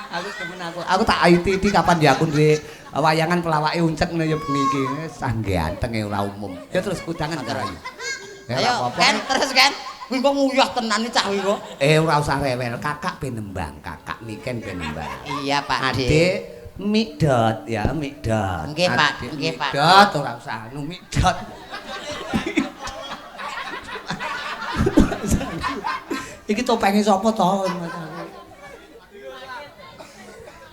Aku demen aku. Aku tak ITD kapan ya aku duwe wayangan pelawake uncek ngono ya bengi iki. Sanggantenge ora umum. Ya terus kudangan karo ayu. Ayo, Ken, terus Ken. Kuwi kok nguyah tenan iki cah kuwi kok. Ora usah rewel, kakak ben nembang, kakak niken ben nembang. Iya, Pak D. Adik mikdot ya, mikdot. Nggih, Pak. Nggih, Pak. Mikdot ora usah anu mikdot. Iki topenge sapa to?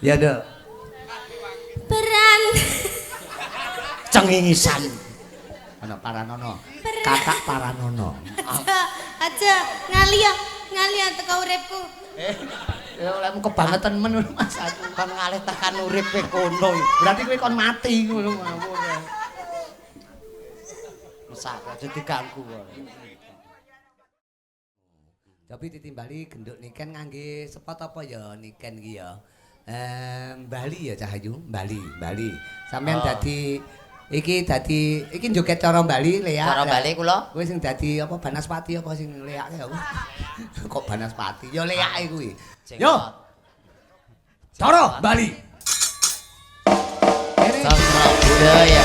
Ya, Nduk. Beran. Cengingisan. Ana Paranono. Kakak Paranono. Aja ngaliya, ngaliya teko uripku. Ya olehmu kebangetan men ngono Mas aku. Kon ngalih tekan uripe kono. Berarti kowe kon mati ngono ngawur. Mesake aja diganggu kok. Tapi ditimbali genduk niken ngangge sepot apa ya niken iki ya. Bali ya Cahayu, Bali, Bali. Sampeyan dadi iki dadi iki joget cara Bali leak. Cara Bali kula. Kowe sing dadi apa Banaspati apa sing leake apa? Kok Banaspati? Ya leake kuwi. Yo. Cara Bali. Sama budaya.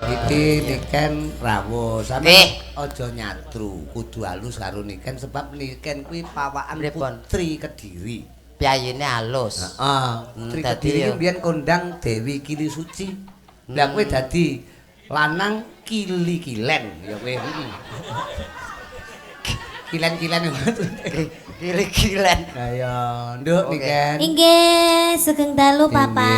Iki niken rawuh sampeyan aja nyatru, kudu halus karo niken sebab niken kuwi pawakan putri Kediri. Piyayine halus. Heeh, putri Kediri iki mbiyen kondang Dewi Kili Suci. Lah kowe dadi lanang kili kilen ya kowe. Kilen-kilen Kili-kilen. Lah ya, nduk niken. Inggih, sugeng dalu Papa.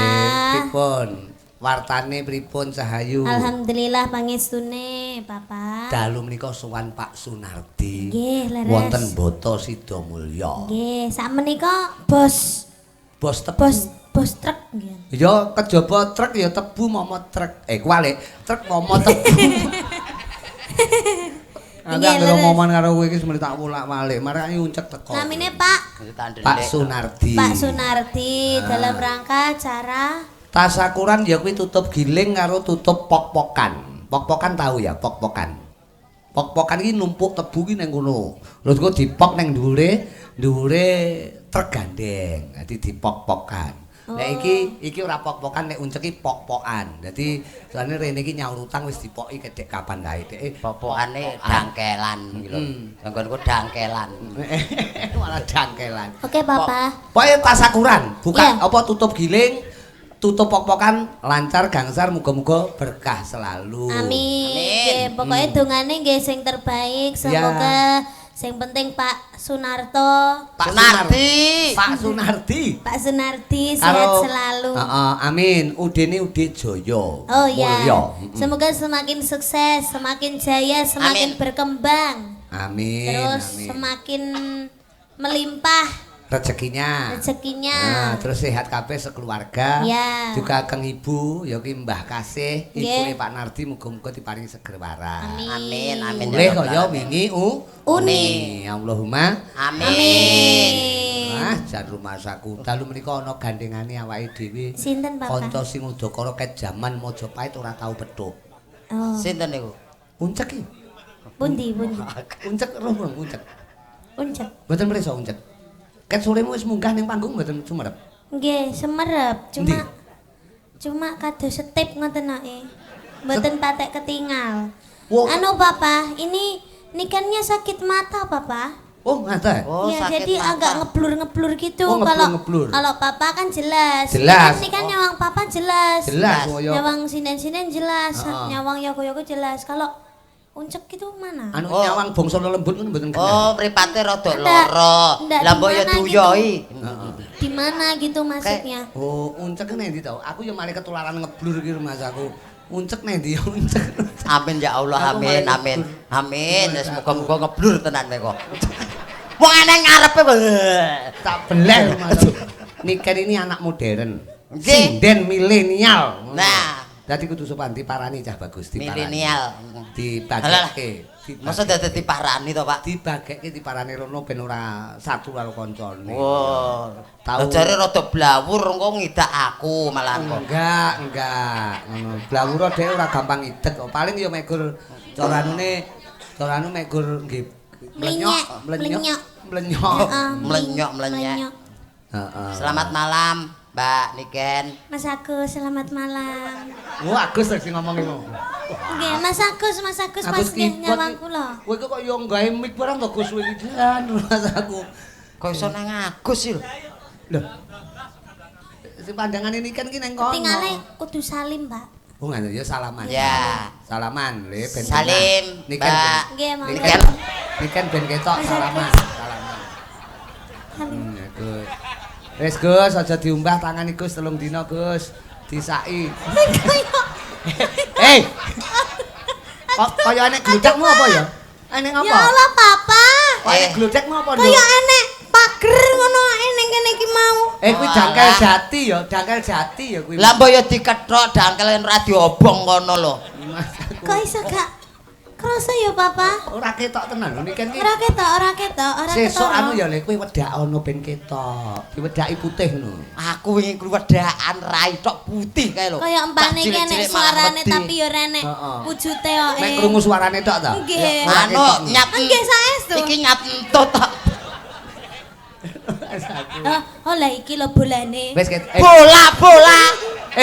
Pripun? Wartane pripun Cahayu? Alhamdulillah pangestune Papa. Dalu menika sowan Pak Sunardi. Nggih, leres. Wonten Boto Sidomulyo. Nggih, sakmenika bos bos tebu. Bos truk nggih. Ya kejaba truk ya tebu momo truk. Kuwalik, truk momo tebu. Aku anggere omongan karo kowe iki semene tak wolak-walik, marake uncek teko. Namine Pak Pak Sunardi. Pak Sunardi dalam rangka acara tasakuran ya kuwi tutup giling karo tutup pok-pokan. Pok-pokan tahu ya, pok-pokan. Pok-pokan iki numpuk tebu ki ning kono. Terus engko dipok ning dhuwure, dhuwure truk gandeng. Dadi dipok-pokan. Nek iki ora pok-pokan, nek uncek iki pok-pokan. Dadi soalane rene iki nyaur utang wis dipoki kedek kapan kae. Dek pok-pokane dangkelan iki lho. Nggonku dangkelan. Malah dangkelan. Oke, Papa. Pokoke tasakuran, buka apa tutup giling, tutup pok-pokan, lancar gangsar, muga-muga berkah selalu. Amin. Amin. Pokoknya dongane nggih sing terbaik, semoga sing penting Pak Sunarto, Pak Sunardi, Pak Sunardi, Pak Sunardi sehat selalu. Amin. Udene Ude Jaya. Oh iya. Semoga semakin sukses, semakin jaya, semakin berkembang. Amin. Terus amin. Semakin melimpah rezekinya. Rezekinya. Nah, terus sehat kabeh sekeluarga. Ya. Juga kang ibu, ya ki Mbah Kasih, ibune Pak Nardi muga-muga diparingi seger waras. Amin. Amin. Amin. Mulih kaya wingi uni. Allahumma amin. Ah, jan rumasaku. Dalu menika ana gandengane awake dhewe. Sinten, Bapak? Kanca sing udakara ket jaman Majapahit ora tau petuk. Oh. Sinten niku? Uncek iki. Pundi, pundi? Uncek roh uncek. Uncek. Mboten mrisa uncek. Ket soremu wis munggah ning panggung mboten sumerep. Nggih, sumerep. Cuma kados setip ngoten ae. Mboten patek ketingal. Wow. Anu Papa, ini nikennya sakit mata, Papa. Oh, ngaten. Oh, ya, sakit jadi mata. Agak ngeblur-ngeblur gitu. Oh, Kalau Papa kan jelas. Jelas. Ini kan nyawang papa jelas. Jelas kaya Nyawang sinden-sinden jelas, Heeh. nyawang yogo-yogo jelas. Kalau uncek itu mana? Anu Oh. nyawang bangsa lembut ngono mboten kena. Oh, mripate rada Ndak, lara. ndak, Lah mbok ya di mana diuyohi. Di mana gitu maksudnya? Oh, uncek nang ndi to? Aku ya malah ketularan ngeblur iki Mas aku. Uncek nang ndi ya uncek. Amin ya Allah, Aku amin, malah amin. ngeblur. Amin. Wis muga-muga ngeblur tenan kowe kok. Wong eneng ngarepe kok. Tak beleh Mas. Niken ini anak modern. Nggih. Sinden milenial. Nah. Dadi kudu sopan diparani cah bagus diparani. Milenial. Dibagekke. Masa dadi diparani to, Pak? Dibagekke diparani rono ben ora satu karo kancane. Oh. Tau. Tau jare rada blawur engko ngidak aku malah kok. Enggak, enggak. Ngono. Blawura dhek ora gampang idek kok. Paling ya megur caranune caranu megur nggih Mlenyek, mlenyok, mlenyok. mlenyok. Heeh, Mlenyok, mlenyek. Heeh. Selamat malam, Mbak Niken. Mas Agus, selamat malam. Oh, Agus sing ngomong iku. Nggih, Mas Agus, Mas Agus pas nggih nyawang kula. Kowe kok yo gawe mic barang to Gus kowe iki jan Mas aku. Kok iso nang Agus sih lho? Lho. Sing pandangane Niken ki nang kono. Tingale kudu salim, Pak. Oh, ngono ya salaman. Ya. Salaman le ben. Salim, Niken. Mbak. Nggih, monggo. Niken. Niken ben ketok Mas salaman. Agus. Salaman. Salim. Ya, Gus. Wis Gus, aja diumbah tangane Gus 3 dina Gus. Disaki. Hei. Kok kaya enek gludekmu apa ya? Enek apa? Ya Allah, Papa. Kok enek gludekmu apa, Nduk? Kaya enek pager ngono ae ning kene iki mau. Eh kuwi dangkel jati ya, dangkel jati ya kuwi. Lah mbok ya dikethok dangkel ora diobong kono lho. Mas aku. Kok iso gak krasa ya, Papa? Ora ketok tenan lho Niken ki. Ora ketok, ora ketok, ora ketok. Sesuk anu ya le kuwi wedak ana ben ketok. Diwedaki putih ngono. Aku wingi kluwedakan rai tok putih kae lho. Kaya empane iki enek Cilik-cilik malah suarane wedi. tapi ya ora enek Heeh. wujute kok. Nek krungu suarane tok ta? Nggih. Ora Anu ketok. nyat. Nggih, saestu. Iki nyat entut tok. Oh, oh lah iki lho bolane. Wis ket. Bola bola.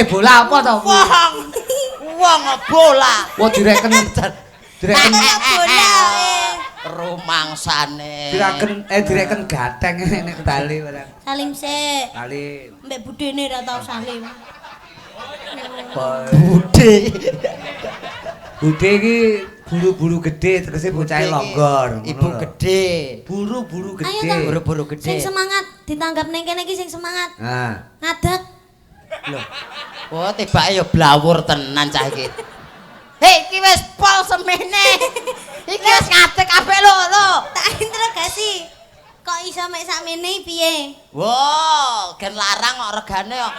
Bola apa to kuwi? Wong. Wong bola. Wah direken direken Bola eh. Rumangsane. direken gateng nek bali barang. Salim sik. Bali. Mbek budene ora tau salim. Bude. Bude iki buru-buru gede tegese bocahe longgor. Ibu gede. Buru-buru Ayo gede. ta. Buru-buru gede. Sing semangat ditanggap ning kene iki sing semangat. Nah, Ngadeg. Lho. Oh, tibake ya blawur tenan cah iki. Hei, iki wis pol semene. Iki wis ngadeg kabeh lho, lho. Tak interogasi. Kok iso mek sakmene piye? Wow, gen larang kok regane kok.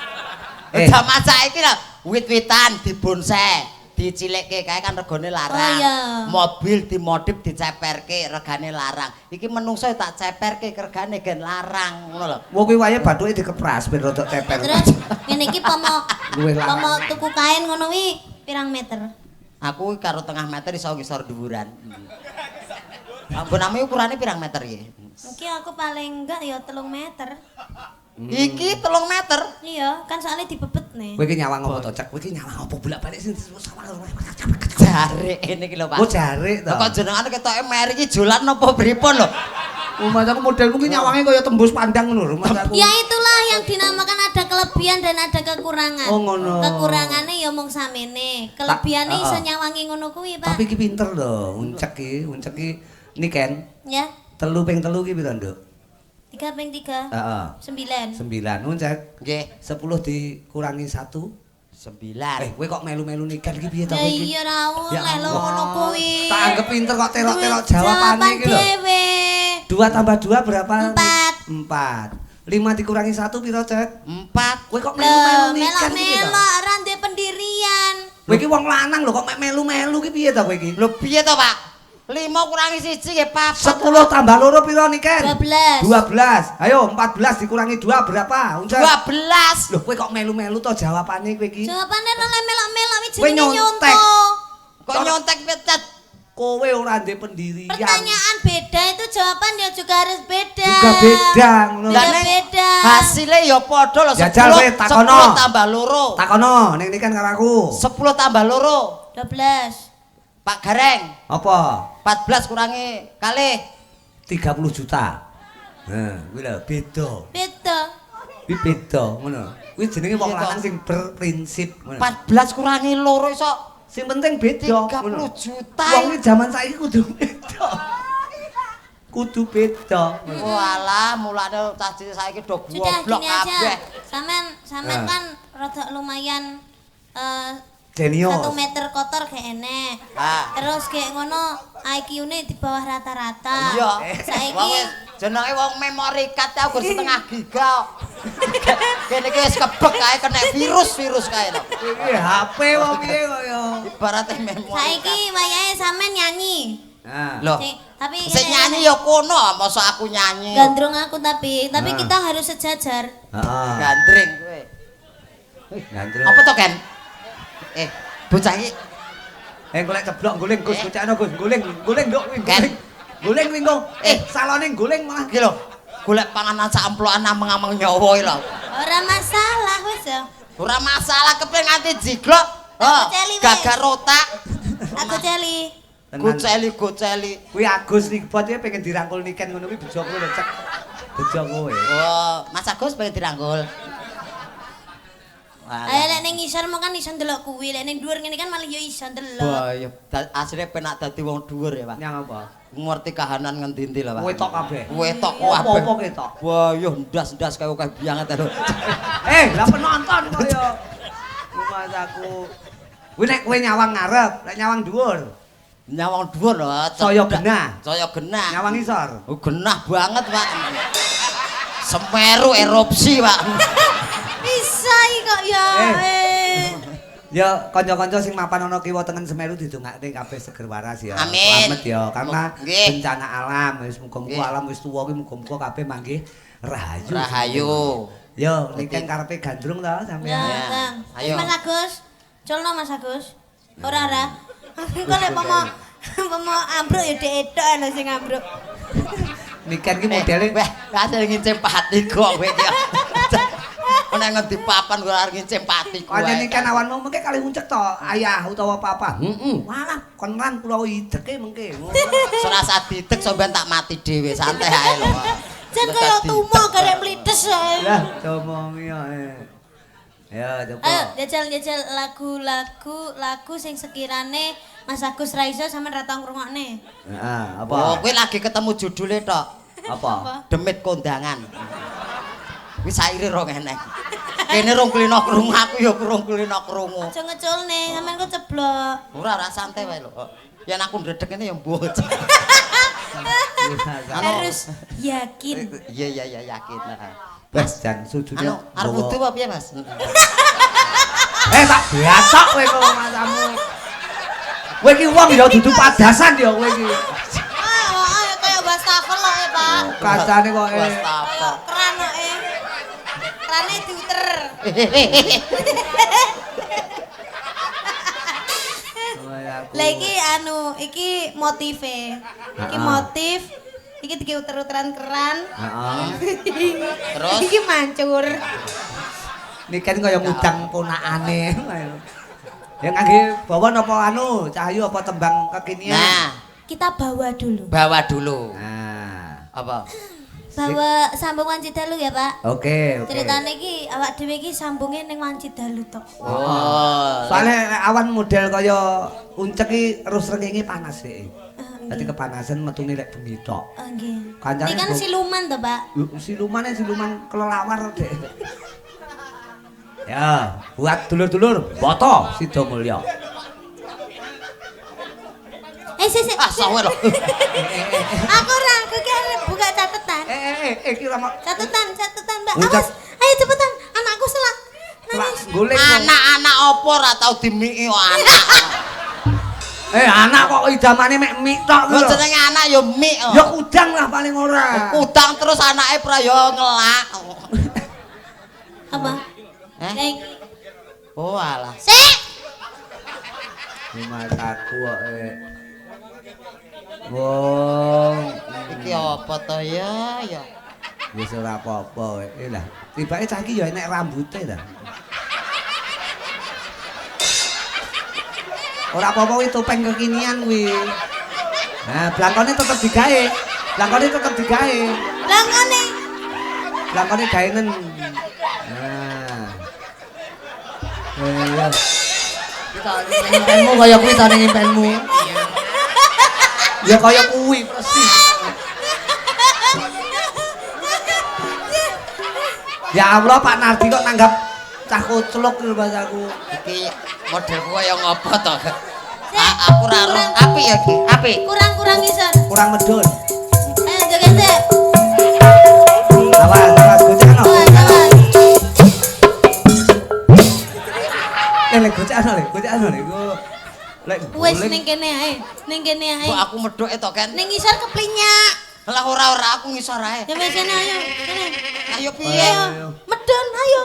Eh. Jaman saiki lho, wit-witan dibonsai, dicilikke kae kan regane larang. Oh, iya. Mobil dimodif diceperke regane larang. Iki menungso tak ceperke regane gen larang ngono lho. wong kuwi wayahe bathuke dikepras ben rada ceper. Terus ngene iki pomo Luwih larang. pomo tuku kain ngono wi pirang meter? Aku karo tengah meter iso ngisor dhuwuran. Ampun ame ukurane pirang meter iki? Iki aku paling enggak ya 3 meter. Iki 3 meter. Iya, kan soalnya dibebet nih. Kowe iki nyawang apa to, Cek? Kowe iki nyawang apa bolak-balik sing sawang. Jarik ini iki lho, Pak. Oh, jarik to. Lah kok jenengane ketoke meri iki jolan napa pripun lho? Oh, mas aku modelmu ki nyawange kaya tembus pandang ngono lho, mas aku. Ya itulah yang dinamakan ada kelebihan dan ada kekurangan. Oh, ngono. Kekurangannya ya mung samene. Kelebihane iso heeh. nyawangi ngono kuwi, Pak. Tapi ki pinter lho, uncek ki niken. Ya, 3 ping 3 ki piro, Nduk? 3 ping 3. Heeh. 9. 9 uncek. Nggih, 10 dikurangi 1. 9. Eh, kowe kok melu-melu niken ki piye to Ya kowe iki? iya ra Ya oleh lho Allah. ngono kuwi. Tak anggap pinter kok terok-terok jawabane iki lho. Dhewe. 2 tambah 2 berapa? 4. 4. 5 dikurangi 1 piro, Cek? 4. Kowe kok Lho, melu-melu niken ki piye to? melok-melok ora ndek pendirian. Kowe iki wong lanang lho kok mek melu-melu ki piye to kowe iki? Lho piye to, Pak? 5 kurangi 1 nggih 4. 10 tambah 2 piro niken? 12. 12. Ayo 14 dikurangi 2 berapa? Uncek. 12. Lho kowe kok melu-melu to jawabane kowe iki? Jawabane ora melok-melok iki Kowe jenenge nyontek. nyonto. Kok nyontek petet? Kowe ora ndek pendirian. Pertanyaan beda itu jawaban ya juga harus beda. Juga beda ngono. Lah Beda ning beda. Hasile ya padha lho Jajal kowe takono. 10 tambah 2. Takono ning niken karo aku. 10 tambah 2. 12. Pak Gareng, Apa? 14 kurangi kalih. 30 juta. Nah, kuwi lho beda. Beda. Kuwi beda ngono. Kuwi jenenge wong Iya, lanang sing berprinsip. 14 kurangi 2 iso Sing penting beda. 30 juta. Wong iki jaman saiki kudu beda. Kudu beda. Walah, mulane cah cilik saiki do Sudah goblok gini aja. kabeh. Sampean sampean Ah. kan rada lumayan Jenius. 1 meter kotor gak enek. Ah. Terus kayak ngono IQ-ne di bawah rata-rata. Iya. Saiki Wong wis jenenge wong memori card aku setengah giga. Kene iki wis kebek kae kena virus-virus kae lho. Iki HP apa piye kok ya. Ibarate memori. Saiki wayahe sampean nyanyi. Nah. Lho. Sing- tapi Sing nyanyi ya kono, masa aku nyanyi. Gandrung aku tapi Ah. kita harus sejajar. Heeh. Gandring kowe. Gandrung. Apa to, Ken? Bocah iki Golek ceblok guling Gus, gocekno Gus, guling, guling nduk kuwi Ken. guling. Guling kuwi engko. Salone guling malah. iki lho, golek panganan sak amplokan ameng-ameng nyawa iki lho. Ora masalah wis ya. Ora masalah kepen nganti jiglok. Oh, Goceli wis. gagar otak. Aku celi. Tenan. Goceli goceli. Kuwi Agus Nikbot iki pengen dirangkul Niken ngono kuwi bejo kowe lho, Cek. Bejo kowe. Oh, Mas Agus pengen dirangkul. Ayo lek ning ngisor mau kan iso ndelok kuwi, lek ning dhuwur ngene kan malah ya iso ndelok. Wah, ya asline penak dadi wong dhuwur ya, Pak. Nyang apa? Ngerti kahanan ngendi-endi lho, Pak. Wetok kabeh. Wetok kabeh. Apa-apa ketok. Wah, yo ndas-ndas kaya akeh banget lho. Lah penonton kok ya. Mas aku. Kuwi nek kowe nyawang ngarep, nek nyawang dhuwur, Nyawang dhuwur lho. Saya genah. Saya genah. Nyawang isor. Oh, genah banget, Pak. Semeru erupsi, Pak. Bisa iki kok ya. Ya kanca-kanca sing mapan ana kiwa tengen Semeru didongakne kabeh seger waras ya. Amin. Slamet ya karena Nggih. bencana alam wis muga-muga Nggih. alam wis tuwa kuwi muga-muga kabeh manggih rahayu. Rahayu. Yo niken karepe gandrung ta Ya, sampean. Ya. Kang. Ayo. Mas Agus, culno Mas Agus. Ora ora. Engko lek pomo ambruk ya dhek ethok lho sing ambruk. Niken ki modele Weh, hasil ngincim pati kok kowe iki. Nek ngendi papan ora arep ngincim pati kowe. Pancen niken awanmu mengke kali uncek to ayah utawa papa. Heeh. Walah kon ran kula ideke mengke. Ora usah didek sampean tak mati dhewe, santai ae lho. Jan kaya tumo garek mlites ae. Lah domongi ae. Ya coba. Ayo jajal-jajal lagu-lagu lagu sing sekirane Mas Agus ra iso sampean ra tau ngrungokne. Heeh, apa? Oh, kowe lagi ketemu judule tok. Apa? Demit kondangan. Kuwi saire rong enek. Kene rong kulino krungu, aku ya rong kulino krungu. Aja ngeculne, sampean kok ceblok. Ora ora santai wae lho. Yen aku ndredeg ngene ya mbuh. Harus yakin. Iya iya iya yakin. Heeh. Wes jan sujune. Anu arep wudu apa piye, Mas? Tak biasok kowe kok masamu. Kowe iki wong ya dudu padasan ya kowe iki. Ah, kaya wastafel kok e, Pak. Kacane kok Wastafel. Kaya keran kok e. Kerane diuter. Lah iki anu, iki motive. Iki motif, iki dike uter-uteran keran. Heeh. Terus? Iki mancur. Niken kaya ngudang ponakane. Ya ngangge bawa napa anu, Cahyu apa tembang kekinian? Nah, Kita bawa dulu. bawa dulu. Nah. Apa? Bawa sambung Wanci Dalu ya, Pak. Oke, oke. Ceritane iki awak dhewe iki sambunge ning Wanci Dalu tok. Oh. Soale nek awan model kaya uncek iki terus srengenge panas sih. Dadi kepanasan metune lek bengi tok. Oh, nggih. Kancane Ini kan siluman to, Pak. Silumane siluman kelelawar dek. Ya, buat dulur-dulur Boto Sidomulyo. Sik, sik. Ah, sawe lho. Aku ora, aku ki arep buka catatan. Iki ora Catatan, catatan, Mbak. Awas. Ayo cepetan, anakku selak. Nangis. Golek. Anak-anak apa ora tau dimiki kok anak. Anak kok idamane mek mik tok Lho lho. jenenge anak ya mik. Ya kudang lah paling ora. Kudang terus anake pra ya ngelak. Apa? Eh? Oh alah. Sik. Mataku kok. Wong Iki apa to ya ya? Wis ora apa-apa kowe. Lah, tibake cah iki ya enek rambute ta. Ora apa-apa kuwi topeng kekinian kuwi. Nah, blangkone tetep digawe. Blangkone tetep digawe. Blangkone. Blangkone gaenen. Nah. Iya. Kita impenmu kaya kuwi ta ning impenmu. Ya kaya kuwi persis. Ya Allah Pak Nardi kok nanggap cah koclok lho bahasaku. Iki modelku kaya ngopo to? Aku ora roh. Apik ya iki, apik. Kurang-kurang ngisor. Kurang medun. Ayo joget sik. Awas, awas gocekno. Awas. Lek gocekno lek, gocekno lek. Lek wis ning kene ae, ning kene ae. Kok aku medhoke to, Ken? Ning ngisor keplinyak. Lah ora-ora aku ngisor ae. Ya wis kene ayo, kene. Ayo piye? Medun ayo.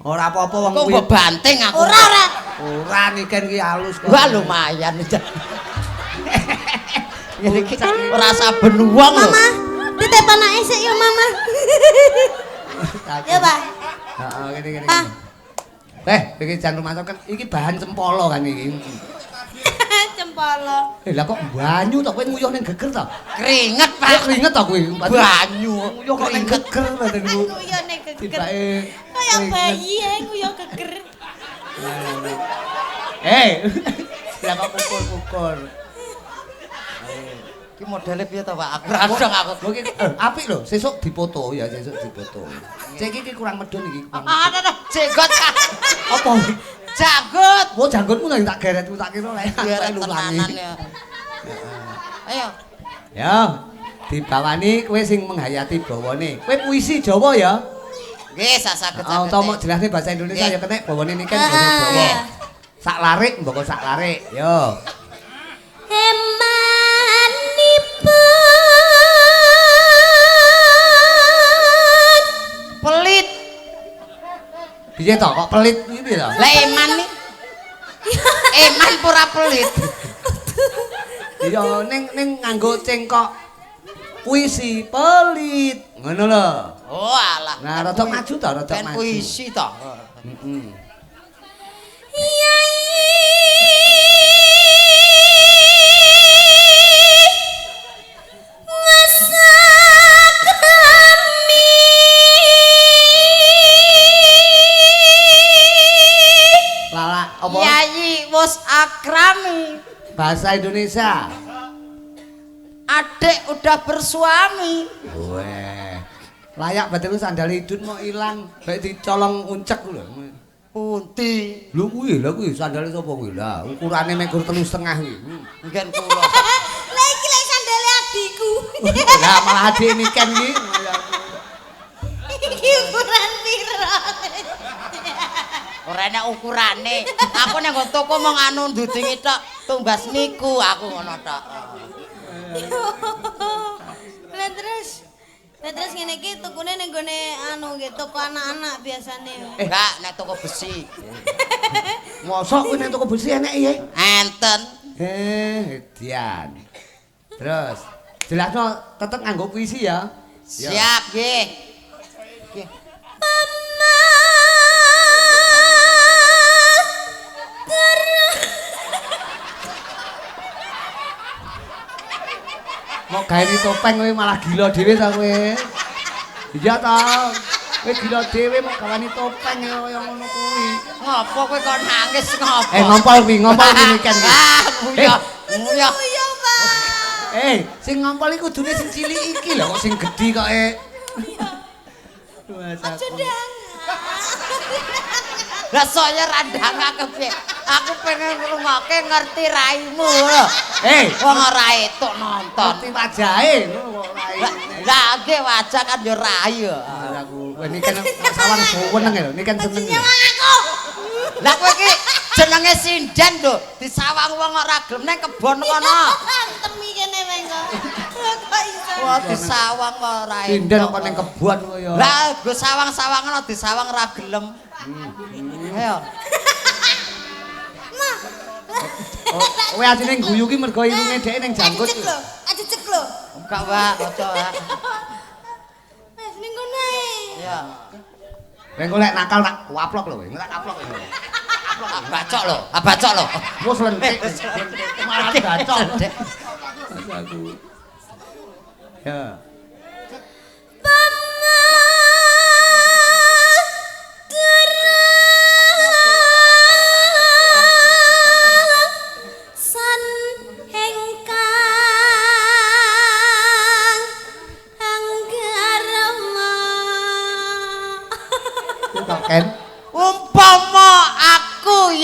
Ora apa-apa wong kuwi. Kok mbok banting aku. Ora ora. Ora niken ki halus kok. Wah lumayan. Ngene iki ora saben wong lho. Mama, titip anake sik ya Mama. Ya, Pak. Heeh, ngene ngene. Eh, iki jan rumah kan iki bahan cempolo kan iki. Cempolo. Eh, lah kok banyu to kowe nguyuh ning geger to? Keringet, Pak. Keringet to kowe. Banyu nguyuh kok ning geger badanku. Nguyuh ning geger. Tibake kaya bayi ae nguyuh geger. Eh. Lah kok pukul-pukul. Iki modele piye to, Pak? Aku rasong aku. Lho iki apik lho, sesuk dipoto ya, sesuk dipoto. Cek iki kurang medun iki. Ah, jenggot. Apa? Janggut. Oh, janggutmu nang tak geretku tak kira lek tenanan ya. Ayo. Ya, dibawani kowe sing menghayati bawane. Kowe puisi Jawa ya? Nggih, sak-saged-saged. Utawa mok jelasne bahasa Indonesia ya kenek bawane niki kan basa Jawa. Sak larik mboko sak larik. Yo. Emanipun pelit. Piye to kok pelit iki piye to? Lah eman iki. Eman pura pelit. Iya ning ning nganggo cengkok puisi pelit. Ngono lho. Oh alah. Nah rada maju to, rada maju. Puisi to. Heeh. Yayi wis akrami. Bahasa Indonesia. Adik udah bersuami. Weh. Layak batin sandal idun mau ilang, baik dicolong uncek lho. Pundi? Lho kuwi, lha kuwi sandale sapa kuwi? Lah ukurane mek 3,5 kuwi. Nggen kula. Lah iki lek sandale adikku. Lah malah adik niken iki. Iki ukuran piro? Ora enek ukurane. Aku nang nggon toko mong anu ndudingi tok, tumbas niku aku ngono tok. Lah terus ngene iki tukune ning gone anu nggih toko anak-anak biasane. Enggak, nek toko besi. Mosok kuwi nek toko besi enek ya? Enten. Edian. Terus jelasno tetep nganggo puisi ya. Siap nggih. Mau gawe topeng kowe malah gila dhewe ta kowe. Iya ta. Kowe gila dhewe mau gawani topeng kaya ngono kuwi. Ngopo kowe kok nangis ngopo? Eh ngompol kuwi, ngompol kuwi niken kuwi. Ah, nguyah. Nguyah. Nguyah, Pak. Eh, sing ngompol iku kudune sing cilik iki lho kok sing gedhi kok e. Aja ndang. Lah saya randang aku piye? Aku pengen ngrungokke ngerti raimu lho. Eh, wong ora etuk nonton. Ngerti wajahe ngono kok rai. Lah nggih wajah kan ya rai ya. Aku niki kan sawang seneng lho, niki kan seneng. Aku. Lah kowe iki jenenge sinden lho, disawang wong ora gelem nang kebon kono. Temi kene mengko. Kok iso? Wah, disawang kok ora. Sinden kok nang kebon kaya. Lah, go sawang-sawangan disawang ora gelem. Ayo. Ma. Kowe asline guyu ki mergo irunge dhek ning janggut. Ajecek lho. Enggak, Pak, aja, Pak. Wis ning kono ae. Iya. Kowe engko lek nakal tak waplok lho kowe, tak kaplok kowe. Bacok lho, bacok lho. Wis lentik. Malah bacok. Aku. Ya.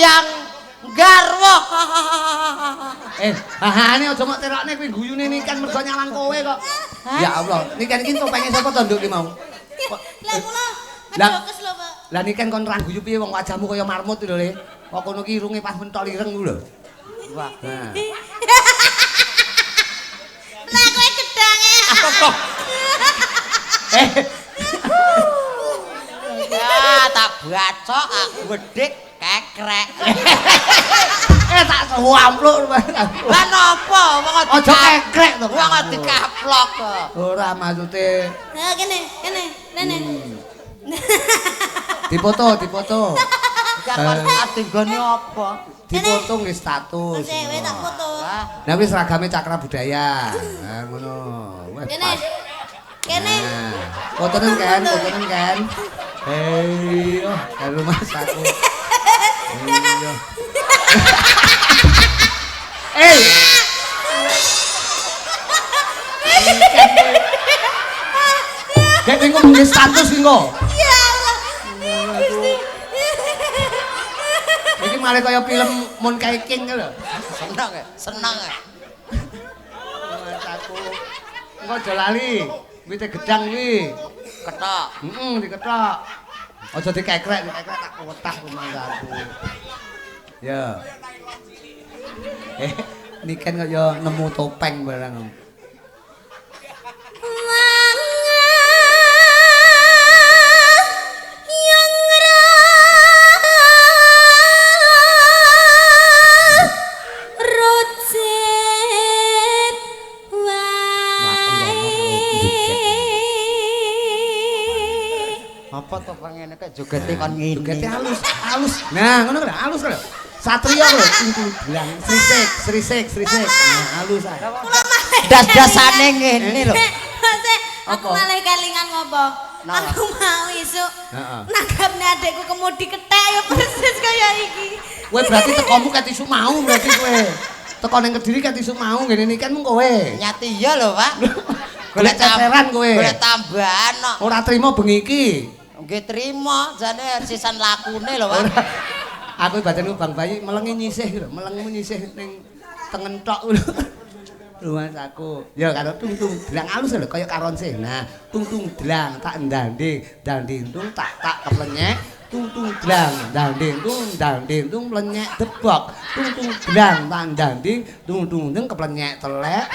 yang garwa. Hahane aja mok terokne kuwi guyune Niken mergo nyawang kowe kok. Ya Allah, Niken iki topenge sapa to nduk ki mau? Lah kula ngedokes lho, Pak. Lah Niken kon ra guyu piye wong wajahmu kaya marmut lho, Le. Kok kono ki irunge pas mentol ireng ku lho. Wah. Nah. Lah kowe gedange. Ya tak bacok aku wedhik kekrek. Tak suampluk. Lah napa wong aja kekrek to. Wong dikaplok kok. Ora maksude. Nah kene, kene, rene. Dipoto, dipoto. Iki nggone apa? Dipoto nggih status. Wis tak foto. Lah wis seragame Cakra Budaya. Nah ngono. Wes. Kene. Kene. Fotone kan, fotone kan. Hei, oh, karo Mas aku. Iya. Kayak engko mung status engko. Ya Allah. Gusti. Iki malah kaya film Monkey King lho. Seneng ya, seneng ya. Mas aku. Engko aja lali. Wite gedang kuwi. Ketok. Heeh, diketok. Aja dikekrek, dikekrek tak wetak rumangsaku. Ya. Niken kaya nemu topeng barang. Apa to pengene kok jogete kon ngene. Jogete halus, halus. Nah, ngono lho, halus lho. Satria lho, bilang srisik, srisik, srisik. Nah, halus ae. Das-dasane ngene lho. Aku malah kelingan ngopo? Aku mau isuk. Nanggapne adekku kemudi kethek ya persis kaya iki. Kowe berarti tekomu ket isuk mau berarti kowe. Teko ning Kediri ket isuk mau ngene iki kan mung kowe. Nyati iya lho, Pak. Golek ceteran kowe. Golek tambahan kok. Ora trimo bengi iki. Nggih trimo, jane sisan lakune lho, Pak. Aku batinku Bang Bayi melengi nyisih lho, melengmu nyisih ning tengen tok lho. Lho Mas aku. Ya karo tung-tung dlang alus lho kaya karonse. Nah, tung-tung dlang tak ndande, ndande tung tak tak keplenyek, tung-tung dlang ndande tung ndande tung plenyek debok, tung-tung dlang tak ndande, tung-tung tung keplenyek telek.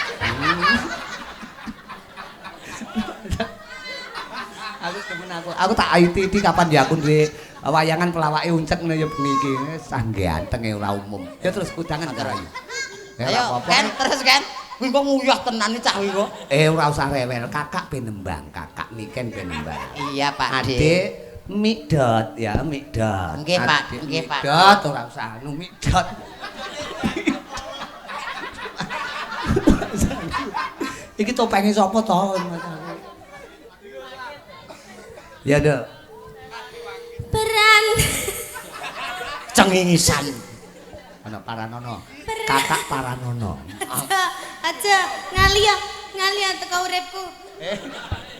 Aku demen aku. Aku tak ITD kapan ya aku duwe wayangan pelawake uncek ngene ya bengi iki. Sah gantenge ora umum. Ya terus kudangan karo ayu. Ayo, kan terus kan. Kuwi kok nguyah tenan iki cah kuwi kok. Ora usah rewel, kakak ben nembang, kakak Niken ben nembang. Iya, Pak. Adik Mikdot ya, Mikdot. Nggih, Pak. Nggih, Pak. Mikdot ora usah anu Mikdot. Iki topenge sapa to? Ya, Dok. Peran cengingisan. Ana Paranono. Kakak Paranono. Aja, ngali ya, ngali ya teko uripku.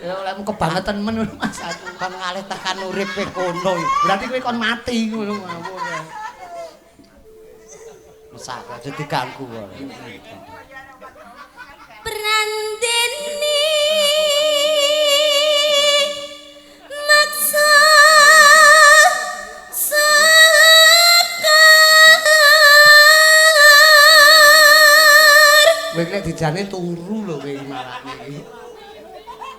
Ya olehmu kebangetan men ngono Mas aku. Kon ngalih tekan uripe kono. Berarti kowe kon mati ngono ngawur. Mesake aja diganggu kok. Prandene maksa sekar. Kowe nek dijane turu lho kowe marane iki.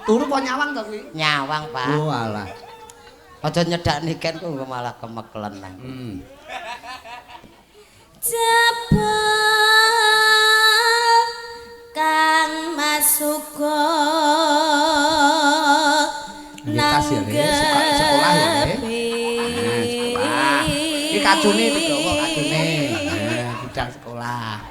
Turu apa nyawang to kuwi? Nyawang, Pak. Oh alah. Aja nyedak Niken kok malah kemeklen. Jebul kang masuka nang ya, sekolah ya, Le. Nah, sekolah. Iki kacune digawa kacune. Nah, gudang sekolah.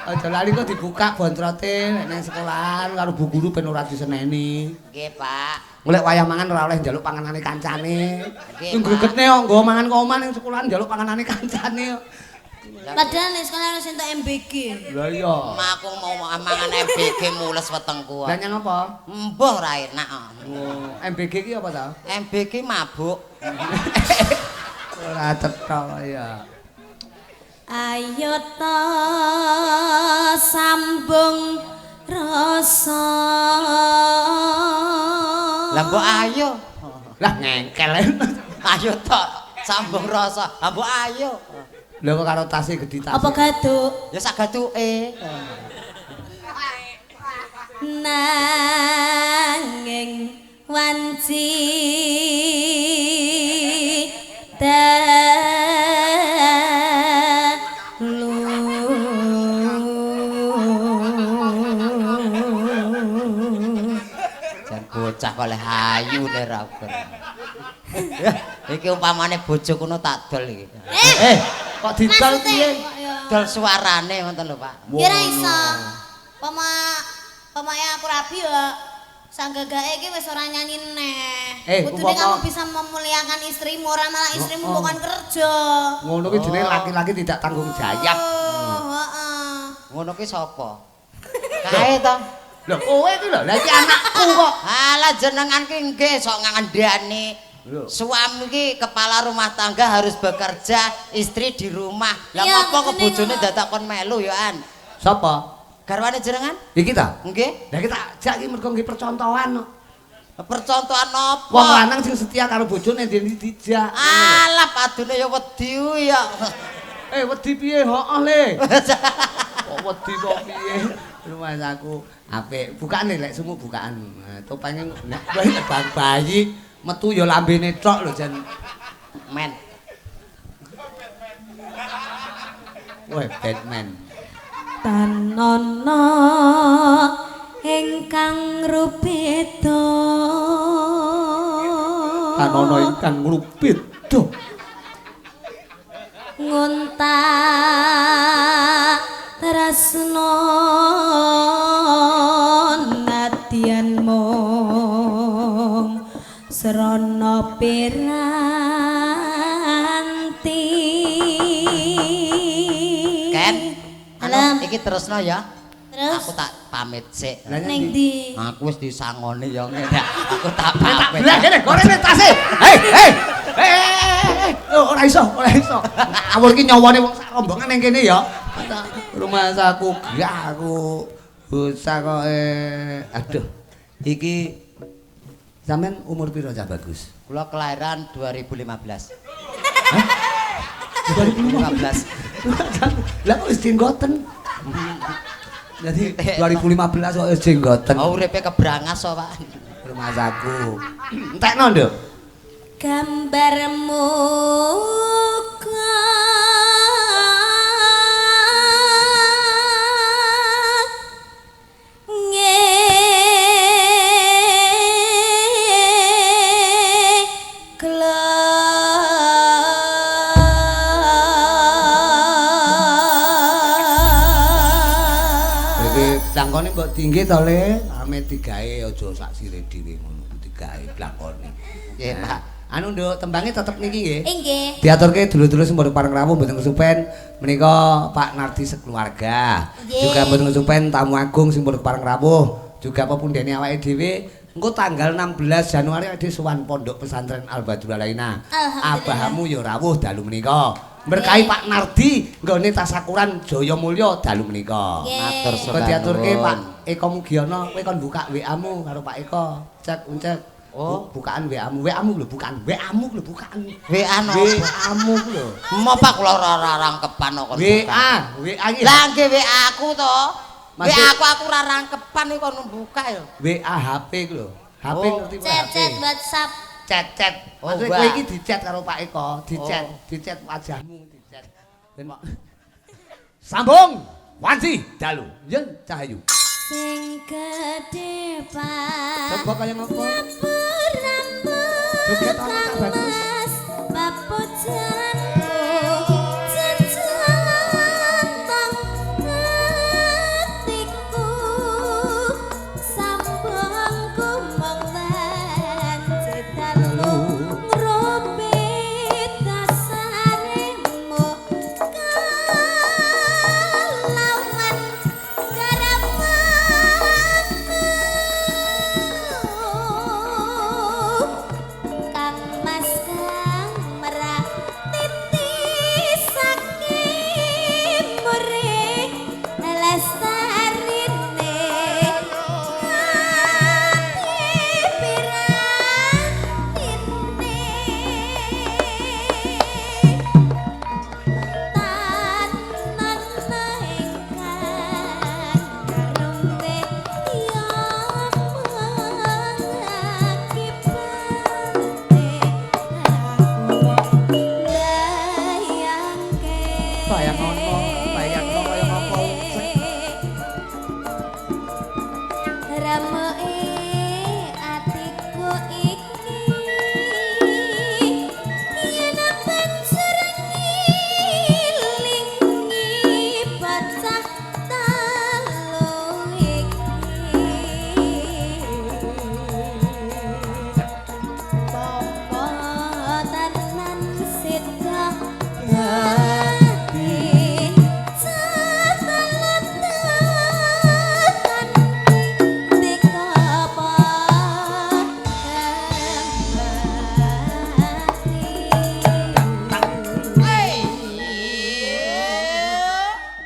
Aja lali kok dibuka bontrote nek nang sekolahan karo bu guru ben ora diseneni. Nggih, Pak. Golek wayah mangan ora oleh njaluk panganane kancane. Sing gregetne kok nggawa mangan kok omah ning sekolahan njaluk panganane kancane. Padahal nek sekolah wis entuk MBG. Lah iya. Aku mau mangan MBG mules wetengku. Lah nyang apa? Mbah ora enak. Oh, MBG ki apa ta? MBG mabuk. Ora cetha ya. Ayo ta sambung rasa. Lah mbok ayo. Lah ngengkel. Ayo ta sambung rasa. Lah mbok ayo. Lha kok karo tase gedhi tase. Apa gaduk? Ya sak gaduke. Nanging wanci dalu. Jan bocah kok oleh ayu nek ra ber. Iki umpamane bojo kono tak dol iki. Kok didol piye? Dol suarane ngoten lho, Pak. Ya ora iso. Pamake aku rabi ya sanggagake iki wis ora nyanyi neh. Kudune kamu bisa memuliakan istrimu, ora malah istrimu bukan kerja. Ngono ki jenenge laki-laki tidak tanggung jawab. Heeh. Ngono ki sapa? Kae to. Lho kowe iki lho, lha iki anakku kok. Alah jenengan ki nggih sok ngandani. Suami ki kepala rumah tangga harus bekerja, istri di rumah. Lah ngopo kok bojone dadak kon melu ya an? Sapa? Garwane jenengan? Iki ta? Nggih. Lah iki tak jak iki mergo nggih percontohan kok. Percontohan apa? Wong lanang sing setia karo bojone ndi dijak. Alah padune ya wedi ya. Wedi piye? Heeh le. Kok wedi kok piye? Rumah aku apik. Bukane lek sumu bukaan. Topenge nek bayi metu ya lambene tok lho jan men. Wah, Batman. Tanono ingkang rupeda. Tanono ingkang rupeda. Ngontak tresno nadyan mung srana piranti. Ken, anu iki terusno ya. Terus? Aku tak pamit sik. Ning ndi? Aku wis disangoni ya ngene. Aku tak pamit. Lah kene gorene tase. Hei, hei. Ora iso, ora iso. Ngawur iki nyawane wong sak rombongan ning kene ya. Rumah saku gak aku bocah kok aduh. Iki sampean umur piro Cah Bagus? Kula kelahiran 2015. Hah? 2015. Lah kok wis jenggoten? Jadi 2015 kok wis jenggoten. Oh uripe kebrangas kok, Pak. Rumah saku. Entekno, Nduk. Gambarmu blangkone mbok tinggi to le, ame digawe aja sak sire dhewe ngono digawe blangkone. Nggih, Pak. Anu Nduk, tembange tetep niki nggih. Nggih. Diaturke dulur-dulur sing padha pareng rawuh mboten kesupen menika Pak Nardi sekeluarga. Juga mboten kesupen tamu agung sing padha pareng rawuh, juga pepundhene awake dhewe. Engko tanggal 16 Januari awake dhewe sowan Pondok Pesantren Al Badrul Alaina. Abahamu ya rawuh dalu menika. Berkahi Pak Nardi nggone tasakuran Jaya Mulya dalu menika. Matur suwun. Diaturke Pak Eko Mugiono, kowe kon buka WA-mu karo Pak Eko. Cek uncek. Oh, bukaan WA-mu. WA-mu lho bukaan. WA-mu lho bukaan. WA napa? WA-mu lho. Mo Pak kula ora rangkepan kok. WA, WA iki. Lah nggih WA aku to. WA aku ora rangkepan iki kon buka ya. WA HP ku lho. HP ngerti Pak. Chat WhatsApp. Chat-chat. Maksudnya kowe iki di-chat karo Pak Eko, di-chat, di-chat wajahmu, di-chat. Ben sambung wanci dalu. Yen Cahayu. Sing gedhe Pak. Coba kaya ngopo? Joget ana Cah Bagus. Papujanku jejantong atiku sambungku mung wanci dalu ngrupit dasaremu Mas kang merah titisake murih lestarine ati piratine tanan ingkang rumbe ya mengakibate aku bayangke. Bayang ono, bayangno kaya ngapa. Rameke atiku iki yen banjur ngilingi bocah telu iki Popo tenan sida dadi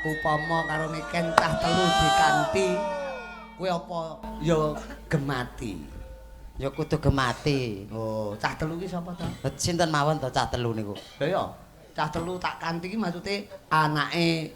Upama karo Niken cah telu dikanti, kowe apa ya gemati? Ya kudu gemati. Oh, cah telu ki sapa to? Sinten mawon to cah telu niku? Lha ya, cah telu tak kanthi ki maksude anake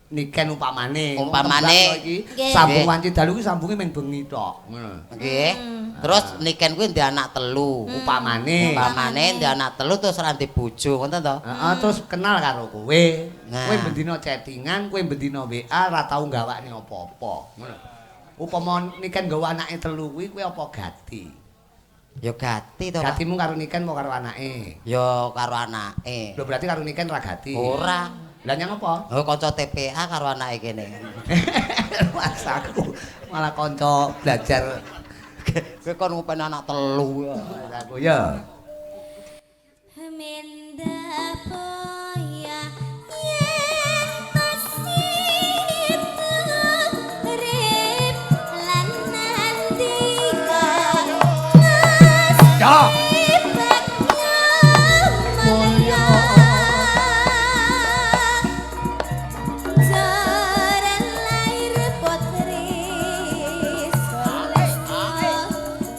Niken upamane. Umpamane. Iki Nggih. sambung wanci dalu ki sambunge ming bengi tok. Ngono. Nggih. Terus Niken kuwi ndek anak telu. Upamane. Umpamane ndek anak telu terus ora ndek bojo, ngoten to? Heeh, terus kenal karo kowe. Nah. Kowe bendina chattingan, kowe bendina WA ora tau gawakne apa-apa. Ngono. Upama Niken nggawa anake telu kuwi kowe apa gati? Ya gati to, Pak. Gatimu karo Niken apa karo anake? Ya karo anake. Lho berarti karo Niken ra gati. Ora. Lah nyang apa? Oh, kanca TPA karo anake kene. Mas aku malah kanca belajar. Kowe kon ngopeni anak telu ya. Aku ya. Minda boya yen tasih urip lan nandika Ya. Mulya Jaran lahir putri Sulastya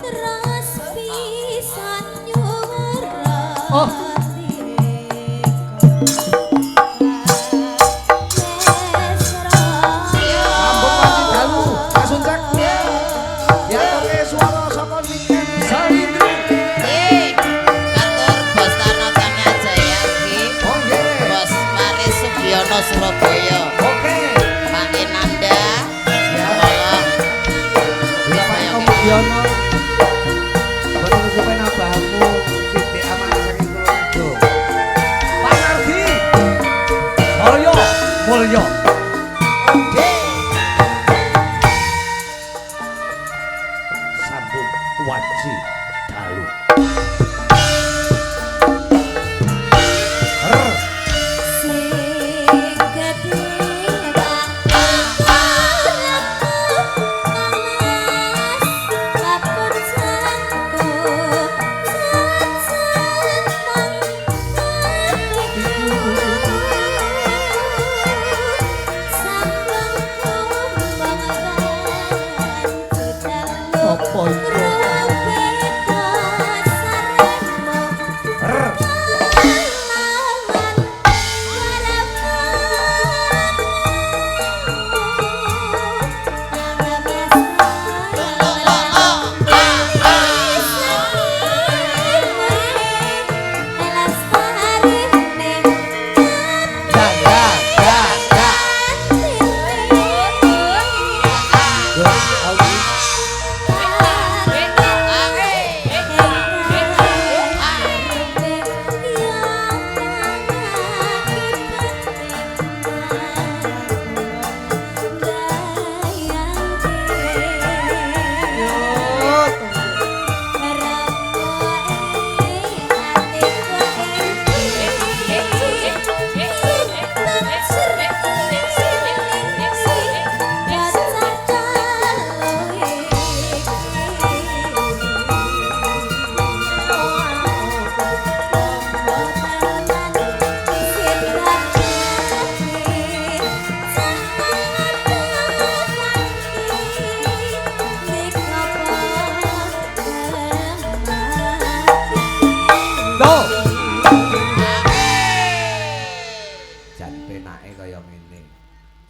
terus bisa nyuwun.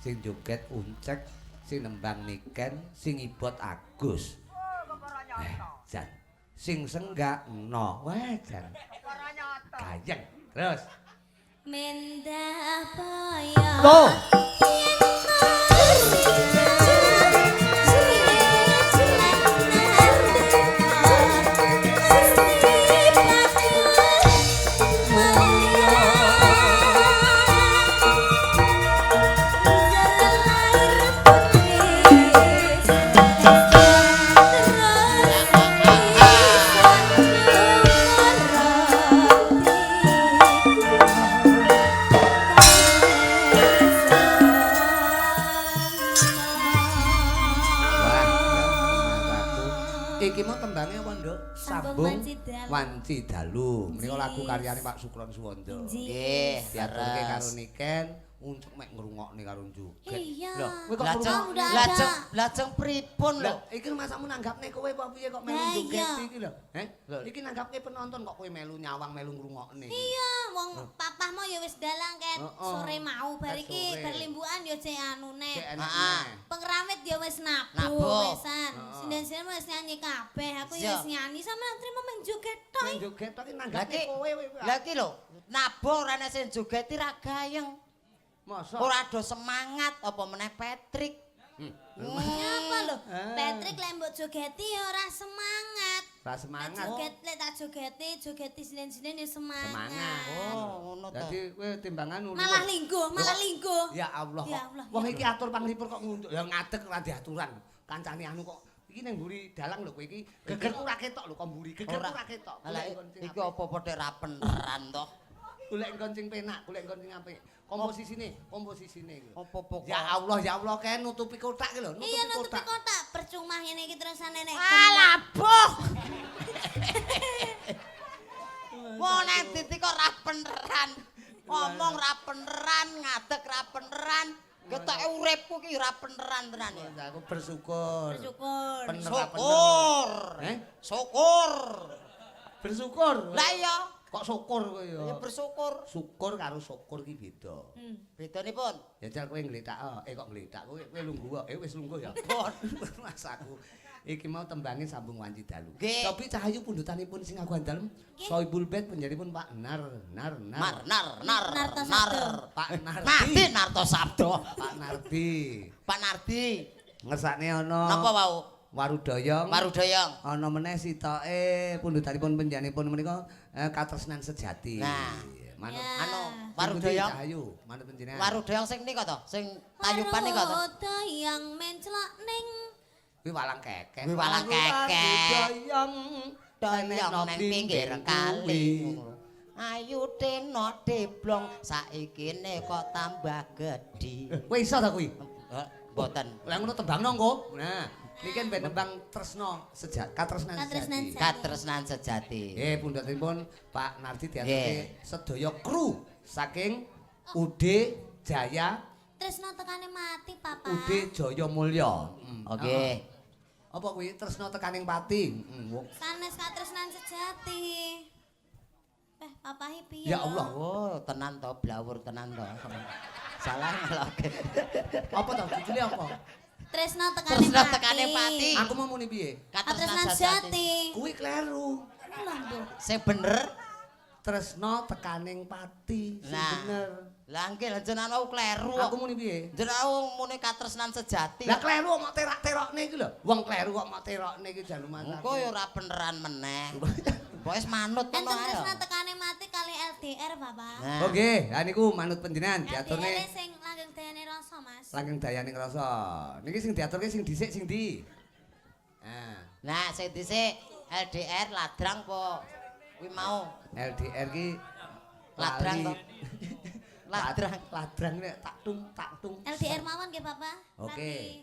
Sing joget Uncek, sing nembang Niken, sing ibot Agus. Jan. Sing senggak no. Wah, jan. Gayeng. Terus. Mendah boyo. Loh. Iki mau tembangnya apa, Nduk? Sambung Wanci Dalu. Menika lagu karyane Pak Sukron Suwondo. Nggih, diaturke karo Niken, untuk mek ngrungokne karo joget. Iya. Lho, kowe kok ngrungokne? Lajeng pripun lho? Iki masamu nanggapne kowe apa piye kok melu joget iki lho? Heh? Iki nanggapke penonton kok kowe melu nyawang melu ngrungokne. Iya, wong papahmu ya wis dalang ket sore mau bar iki berlimbukan ya jek anune. Heeh. Pengrawit ya wis nabuh wisan. Sinden-sinden wis nyanyi kabeh, aku ya wis nyanyi sampeyan trimo meng joget tok. Meng joget tok iki nanggapke kowe. Lah iki lho, nabuh ora ana sing joget ra gayeng. Masa? Ora do semangat apa meneh Patrick. Nyapa lho? Patrick lek mbok jogeti ya ora semangat. Ora semangat. Joget lek tak jogeti, jogeti sinden-sinden ya semangat. Semangat. Oh, ngono to. Dadi kowe timbangan ngono. Malah lingguh, malah lingguh. Ya Allah. Wong iki atur panglipur kok ngunduk. Ya ngadeg ora diaturan. Kancane anu kok iki ning mburi dalang lho kowe iki. Gegerku ora ketok lho kok mburi. Gegerku ora ketok. Lah iki apa padha ra peneran to? Golek nggon sing penak, golek nggon sing apik. Komposisine, komposisine iki. Apa-apa. Ya Allah kae nutupi kotak iki lho, nutupi kotak. Iya, nutupi kotak. Percuma ngene iki terusane nek. Alah, boh. Wong nang titik kok ra peneran. Ngomong ra peneran, ngadeg ra peneran. Ketoke uripku ki ra peneran tenan ya. Aku bersyukur. Bersyukur. Syukur. Eh? Syukur. Bersyukur. Lah iya. Kok syukur kowe ya? Ya bersyukur. Syukur karo syukur ki beda. Bedanipun? Ya jal kowe ngletak, kok ngletak kowe kowe lungguh. Wis lungguh ya. Mas aku. Iki mau tembange Sambung Wanci Dalu. Cobi Cahayu pundhutanipun sing aguhan dalem Sohibul Bait panjenenganipun Pak Nar Nar Nar. Mar Nar Nar Nar Pak Nardi. Nardi Narto Sabdo. Pak Nardi. Pak Nardi. Ngersakne ana. Napa wau? Warudoyong. Warudoyong. Ana meneh sitoke pundhutanipun panjenenganipun menika katresnan sejati. Nah, manut anu Warudoyong. Cahayu, manut panjenengan. Warudoyong sing nika to, sing tayuban nika to. Warudoyong menclok ning kuwi walang kekek. Kuwi walang kekek. Warudoyong doyong nang pinggir kali. Ayu teno deblong saikine kok tambah gedhi. Kowe iso ta kuwi? Mboten. Lah ngono tembangno engko. Nah. Niki ben tembang tresno sejati, katresnan sejati. Katresnan sejati. Nggih, pundhutipun Pak Nardi diaturke sedaya kru saking UD Jaya Tresno tekane mati, Papa. UD Jaya Mulya. Oke. Apa kuwi tresno tekaning pati? Sanes katresnan sejati. Papahe piye? Ya Allah. Oh, tenan to, blawur tenan to. Salah ngeloke. Apa to judule apa? Tresno tekane pati. Tresno tekane pati. Aku mau muni piye? Katresnan sejati. Kuwi kleru. Lho, Mbok. Sing bener Tresno tekaning pati. Sing bener. Lah nggih lha jenengan wau kleru. Aku muni piye? Jenengan wau muni katresnan sejati. Lah kleru kok mok terak-terokne iki lho. Wong kleru kok mok terokne iki jan lumayan. Engko ya ora beneran meneh. Pokoke manut ngono ae. Enten tresno tekane mati kali LDR, Bapak. Oh nggih, ha niku manut panjenengan diaturne. LDR sing langgeng dayane rasa, Mas. Langgeng dayane rasa. Niki sing diaturke sing dhisik sing ndi? Nah, nah sing dhisik LDR ladrang apa kuwi mau? LDR ki ladrang to. Ladrang, ladrang nek tak tung tak tung. LDR mawon nggih, Bapak. Oke.